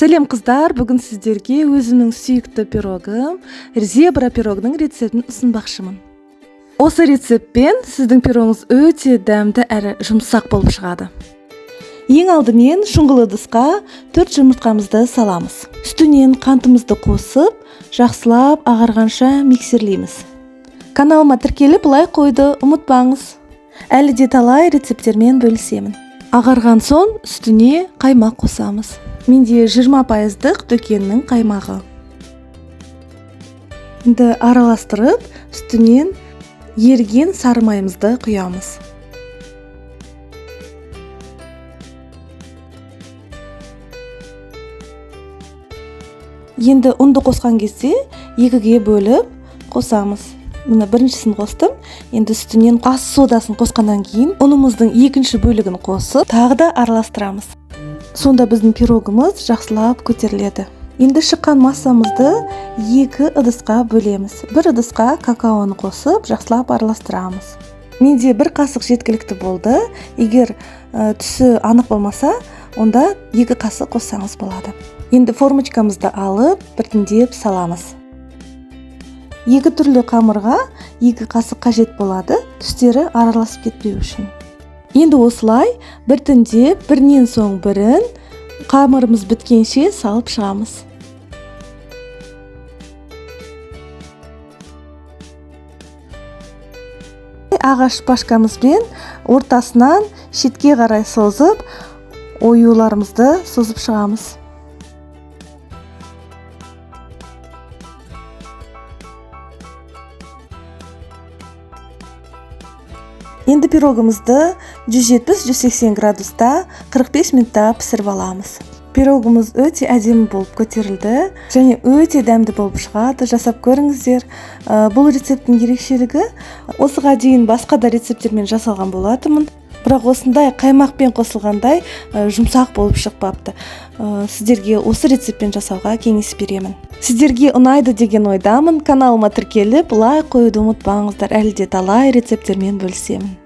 Сәлем, қыздар! Бүгін сіздерге өзімнің сүйікті пирогым, зебра пирогының рецептін ұсынбақшымын. Осы рецептпен сіздің пирогыңыз өте дәмді әрі жұмсақ болып шығады. Ең алдымен шұңғыл ыдысқа 4 жұмыртқамызды саламыз. Үстінен қантымызды қосып, жақсылап ағарғанша миксерлейміз. Каналыма тіркеліп, лайк қоюды ұмытпаңыз. Әлі де талай рецепттермен бөлісемін. Ағарған соң үстіне қаймақ қосамыз. Менде 20 пайыздық дүкеннің қаймағы. Енді араластырып, үстінен еріген сары майымызды құямыз. Енді ұнды қосқан кезде екіге бөліп қосамыз. Міне, біріншісін қостым. Енді үстінен ас содасын қосқаннан кейін ұнымыздың екінші бөлігін қосып, тағы да араластырамыз. Сонда біздің пирогымыз жақсылап көтеріледі. Енді шыққан массамызды екі ыдысқа бөлеміз. Бір ыдысқа какаоны қосып, жақсылап араластырамыз. Менде бір қасық жеткілікті болды. Егер түсі анық болмаса, онда 2 қасық қоссаңыз болады. Енді формочкамызды алып, біртіндеп саламыз. Екі түрлі қамырға 2 қасық қажет болады, түстері араласып кетпеу үшін. Енді осылай біртіндеп, бірінен соң бірін, қамырымыз біткенше салып шығамыз. Ағаш шпажкамызбен ортасынан шетке қарай созып, оюларымызды созып шығамыз. Енді пирогымызды 170-180 градуста 45 минутта пісіріп аламыз. Пирогымыз өте әдемі болып көтерілді және өте дәмді болып шығады. Жасап көріңіздер. Бұл рецепттің ерекшелігі, осыға дейін басқа да рецепттермен жасалған болатынмын, бірақ осындай қаймақпен қосылғандай жұмсақ болып шықпапты. Сіздерге осы рецептпен жасауға кеңес беремін. Сіздерге ұнайды деген ойдамын. Каналыма тіркеліп, лайк қоюды ұмытпаңыздар. Әлі де талай рецепттермен бөлісемін.